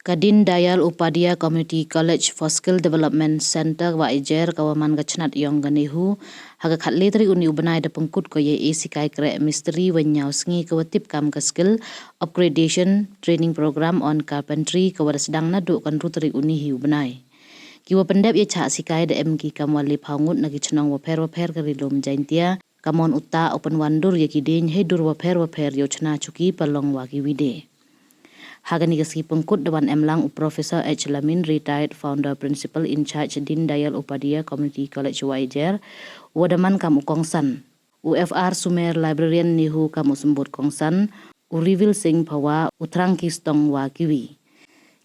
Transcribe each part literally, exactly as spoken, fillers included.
Ka Deen Dayal Upadhyaya Community College for Skill Development Centre Wahiajer ka wa man ka chnat yong ka NEHU, ha ka khatle tarik uni u bnai da pynkut ko ya i sikai kreh mistri wa ñiaw sngi ka wa tip kam ka Skill Upgradation Training Programme on Carpentry ka wa da sdang naduh ka ynru tarik uni hi u bnai. Ki wa pyndep ya chah sikai da em ki kam wa le phaw ngut na ki chnong wapher wapher ka Ri-loom Jaiñtia, ka mon uta u pynwandur ya ki dieñ hei dur wapher wapher yow chna chuki palong wa ki wide. Ha kani ka sngi pynkut da wan em lang u Professor H Lamin, Retired Founder Principal in Charge Deen Dayal Upadhyaya Community College Wahiajer, wa da man kam u kongsan, u F R Sumer, Librarian NEHU kam u symbud kongsan, u Rivil Singh Phawa, u Thrang Kistong wa kiwi.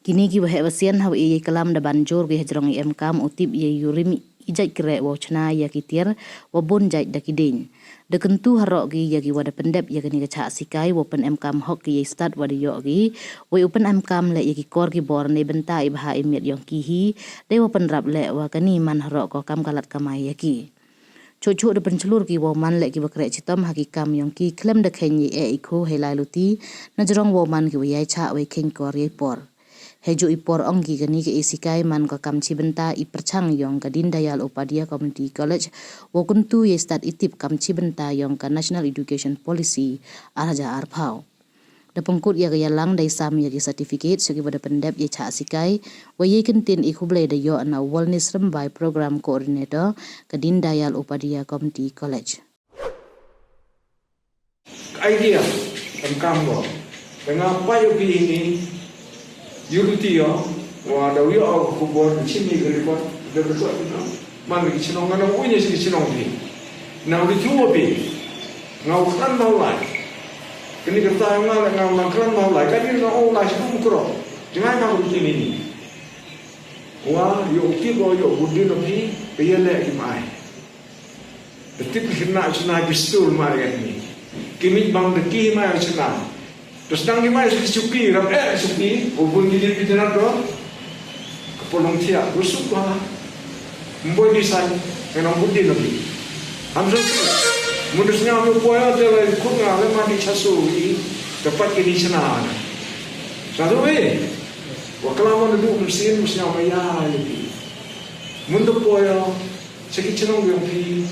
Kini ki waheh wasian ha wa i yei klam da ban jur ki hajrong i em kam u tip yei yurim i jait kreh wow chna ya ki tiar wa bun jait da ki dieñ. Da kyntu haroh ki ya ki wa da pyndep ya kani ka chah sikai wow pynem kam hok ki yei stad wa da yoh ki, wei u pynem kam le ya ki kor ki bor nei bynta i bha i miat yong ki hi, dei wow pynrap le wa kani man haroh ko kam ka lad kamai ya ki. Chuh chuh da pynchlur ki wow man le ki wa kreh chitom ha ki kam yong ki khlem da khein yei eh i khu hei lai luti, na jrong wow man ki wa yai chah wei khein kor yei por. Hei ju i por ong ki kani ka i sikai man ko kam chi bynta i pyrchang yong ka Deen Dayal Upadhyaya Community College, wow kyntu yei stad i tip kam chi bynta yong ka National Education Policy ar hajar ar phaw. Da pynkut ya ka yalang dei sam ya ki certificate sha ki wa da pyndep yei chah sikai, wa yei kyntien i khublei da yoh na u Walnis Rymbai, Program Coordinator ka Deen Dayal Upadhyaya Community College. Idea, em kam ko. Tengah pa yo pi ini, yo luti yo, wa da yo au khubor, chini ke report, da report, no? Man ki chnong nga na u nya si chnong pi. Na u di chu pi. Nga u kran mau lai. Kini kerta nga le nga u nang kran mau lai. Kani nga u lai si kum kro. Jangai ma u luti ini. Wa, yo u tip o, yo u bud dien o pi, ke ye le ki mai. Tip ki khynnah chna ki stur mar ya ni. Ki mit bang da ki mai chna. Te sdang ki mai ki suki, rap eh suki, u bun ki jin ki jnat do. Ka polong thiah, rusuk ba. Mboi di san, ka nong bud dien o pi. Am so, mun da sñiaw mi poi o te le khut nga le ma di chasu i, te pat ki di chna. Sa tu wi, wa klam o na du mun sin, mun sñiaw ma ya i pi. Mun da poi o, Sa ki chnong yong phi,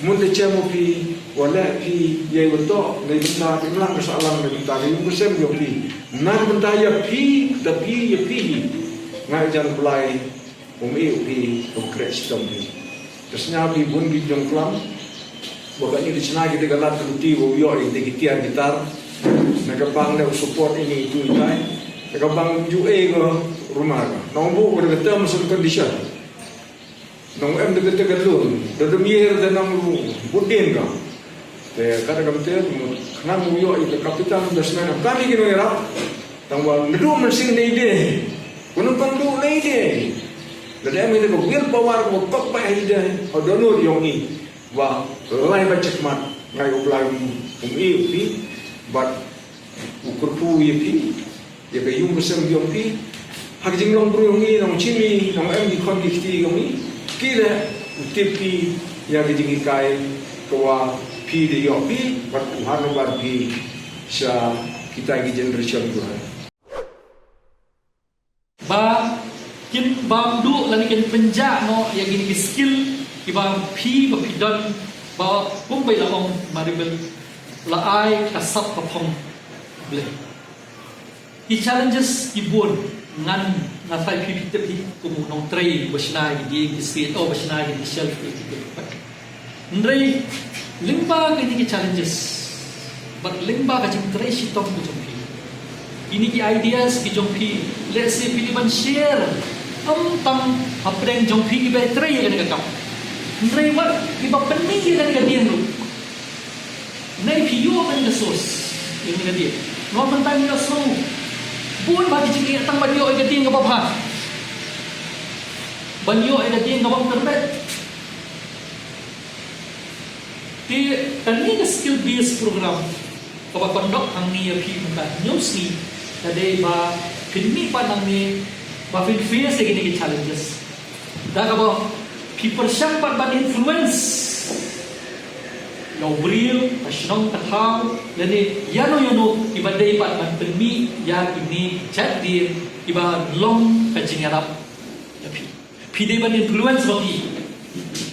mun da chem o phi, wa leh phi, yei wa toh, nei bynta, imlang ka sahlang, nei bynta, nei yung ka sem yong phi. Nang bynta ya phi, da phi, ya phi. Nga i jan Blai, um e u phi, um kreh chitom phi. Te sñiaw phi bun ki jong klam, wa ka ni di chna ki de ka lad ka luti, wa u yoh i de ki tiar ki tar. Na ka bang de u support ini itu itai. Na ka bang ju e ko rumah ko. Na um bu ko de ka terms and condition. Nong em de kete ka lun, da dum yer da nong lu, bud dien ka. Te ka da kam te, khnang u yoh i ka capital investment, kam ki nong ira, tang wa ndu man sing nei de, kunong kong du nei de. Da em i de ka will power, ka kok ba i de, o donor yong i, wa lai ba chakmat, ngai u Blai um, um i u phi, but u kyrkhu ya phi, ya ka yung ka sem yong phi, ha ka jinglong bru yong i, nong chini, nong em ki khon ki kti yong i, ki le, u tip phi, ya ka jinghikai, ka wa phi da yoh phi, bad u han bad phi, sha kita ki generation ko. Ba kin bam du lane kin pynjah noh ya kini ki skill ki bam phi ba phi don ba kum bai la ong Maribel la ai ka sap ka phong ble. Ki challenges ki bun ngan nga thai phi phi tip hi kum u nongtrei ba shna ki dieng ki state o ba shna ki shelf ki tip. Hynrei lyngba kini ki challenges, bad lyngba ka jingtrei shitom ka jong phi, kini ki ideas ki jong phi, let's say phi li ban share, am tang hapdeng jong phi ki ba trei ya kani ka kam. Hynrei wat ki ba pynmih ya kani ka dieng ruh. Nei phi yoh kani ka source ya kani ka dieng. Nong mynta ngi yoh snow. Bun ba ki jingeh tang ban yoh ya ka dieng ka ba bha. Ban yoh ya ka dieng ka ba kyrpet. Te kani ka skill based program ka ba pyndap hangne ya phi mynta hynñiew sngi, ka dei ba phin mih pat nangne ba phin face ya kini ki challenges. Da ka ba phi pyrshang pat ban influence ya u briew, ka chnong ka thaw, lane yano yano kiwa dei pat ban pynmih ya kini ki jait dien kiwa long ka jingyarap ya phi. Phi dei ban influence wa ki.